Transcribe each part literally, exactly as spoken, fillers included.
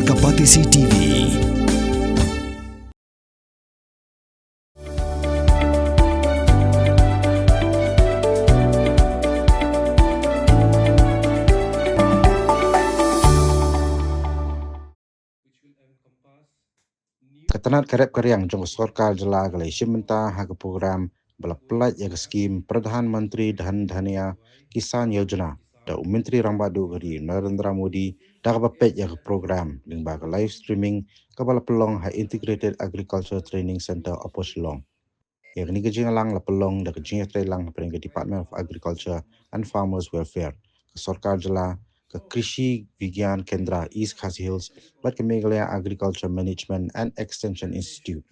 Ka Batesi T V. Ka tnat ka rep ka riang jong ka sorkar jylla ka la ïashim bynta ha ka program ba la pyllait ïa ka skim Pradhan Mantri Dhan Dhanya Kisan Yojana da u Myntri Rangbah Duh ka ri Narendra Modi, da kaba peit ïa ka program lyngba ka live streaming kaba la pynlong ha Integrated Agriculture Training Centre Upper Shillong. Ïa kane ka jingïalang la pynlong da ka jingïatreilang hapdeng ka Department of Agriculture and Farmers Welfare, ka sorkar jylla, ka Krishi Vigyan Kendra East Khasi Hills bad ka Meghalaya Agriculture Management and Extension Institute.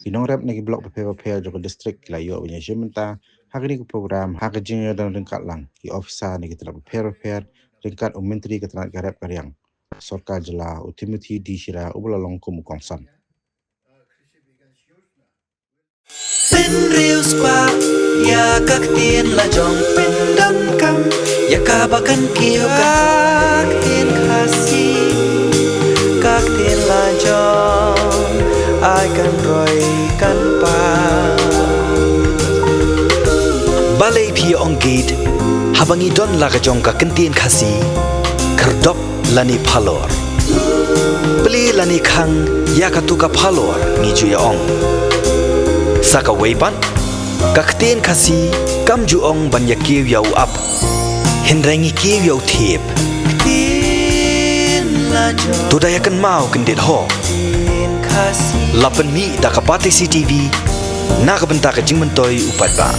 Ki nongrep na ki block bapher bapher jong ka district ki la ïoh ban ïashim bynta ha kane ka program ha ka jingïadon ryngkat lang ki officer na ki tnat bapher bapher ryngkat u Myntri ka tnat ka rep ka riang sorkar jylla, u Timothy D Shira, uba la long kum u kongsan. Pynriewspah ïa ka ktien la jong, pyndonkam ïa kaba kan kiew ka ktien Khasi, ka ktien la jong, ai kan roi kan pan. Balei phi ong gate haba ngi don la ka jong ka ktien Khasi? Khyrdop lane phalor, plie lane khang ïa katu ka phalor, ngi ju ïa ong. Sa kawei pat, ka ktien Khasi kam ju ong ban ïa kiew ïa u ap, hynrei ngi kiew ïa u thiep. To da ïa kynmaw kyndit ho. La pynmih da ka Batesi T V na ka bynta ka jingmyntoi u paidbah.